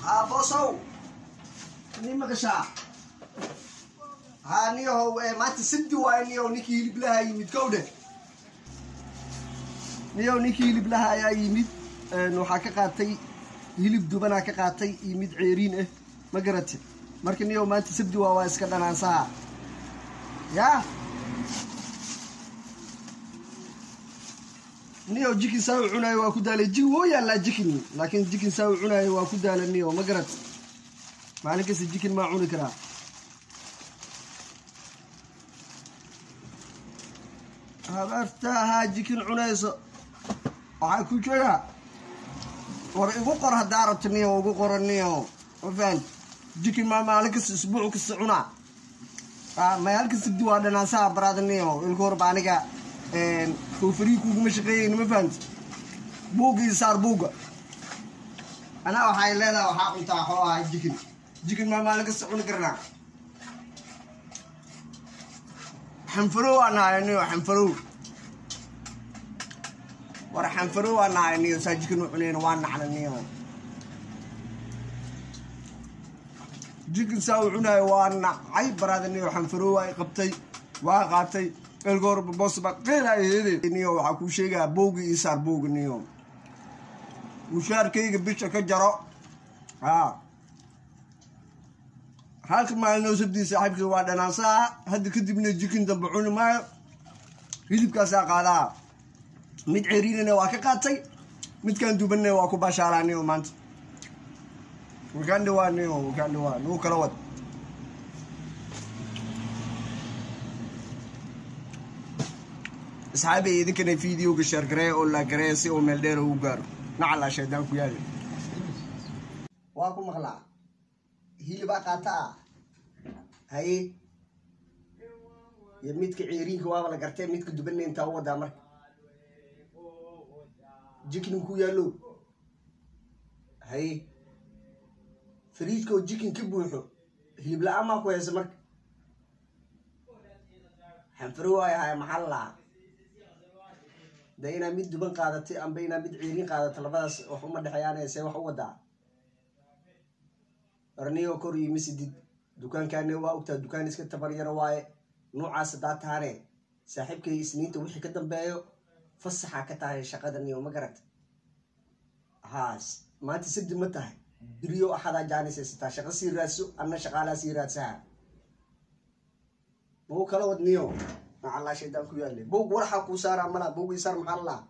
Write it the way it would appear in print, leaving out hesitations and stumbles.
Haa boosow, ni maqashaa? Haa niyahow, maanta sabdi waayo niyahow, ninkii hiliblaha yimid kowdhe. Niyahow, ninkii hiliblaha ayaa yimid. Waxaa ka qaatay hilib dubanaa ka qaatay iyo mid ceeriin ah, ma garate? Marka niyahow, maanta sabdi waa iska dhanaansaha yaa niyow. Jikin saa u cunaayo waa ku daalay. Jikin wuu yaallaa jikin, laakiin jikin saa u cunaayo waa ku daala niyow, ma garat? Maalin kasta jikin maa cuni karaa? Habarta ahaa jikin cunayso waxaa ku jira. War igu qor haddaa rabto niyow, igu qoro niyow, ma fahant? Jikin maa maalin kasta, isbuuc kasta cunaa? May, halka sabdi waa dhanaansaha baraada niyow. Ilka horba aniga koofariyi kuguma shaqeeyeyni, ma fahamti? Buugga ii saar, buugga. Anaa waxay leedahay waxaa cuntaa xoo ahay jikin. Jikin maa maalin kasta cuni karnaa? Xanfarow waa nahay niyo, xanfarow. War xanfarow waa nahay niyo, saa jikin u cunayna waa nacna niyo. Jikin saa u cunaayo waa nacay baraada niyo. Xanfarow waa i qabtay, waa qaatay elgoor boosba qeylay heede niyo. Waxaa kuu sheegaa, buugga ii saar, buugga niyo. Mushaarkayga bisha ka jaro. Haa, halka maalinoo sabdii saaxiibkii waa dhanaansaha. Hadda kadibna jikin dambe cuni maayo, hilibkaasaa qaadaa. Mid ceriinana waa ka qaatay, midkaan dubanna waa ku baashaalaa niyo. Maanta wakaan dhawaa niyo, wakaan dhawaa nagu kala wad. Asxaabay, idinkana videoga share gareeya oo la gareeya si uu meel dheer ugu gaaro. Nacalaa shaydaan ku yaali. Waa ku maqlaa, hilibaa qaata ah. Haye, iyo midka ceeriinka waaba la gartay, midka dubanna intaa u wadaa. Marka jikin ku yaallo, haye, fariijka oo jikin ka buuxo, hilib la-aan maa ku haysa? Marka xanfaro waay ahay, maxaa la lahaa de? Inaa mid duban qaadatay amba inaa mid ceeriin qaadato, labadaas wax uma dhexeeyaan. See wax u wadaa arniyo? Kor iyo misidid dukaankaane waa ogtaa, dukaan iska tabar yaro waaye. Noocaas haddaa taane saaxiibkay, Isniinta wixii ka dambeeyo fasaxaa ka tahay shaqada niyo, ma garata? Haas maanta sabdi ma tahay, beriyo Axadaa jaanis haysataa, shaqo sii raadso, anna shaqaalaa sii raadsaha. Mau kala wad niyo, macallaa shaydaan ku yaale. Buug warxaa kuu saaraa malaa, buug ii saar. Maxaa lalaa?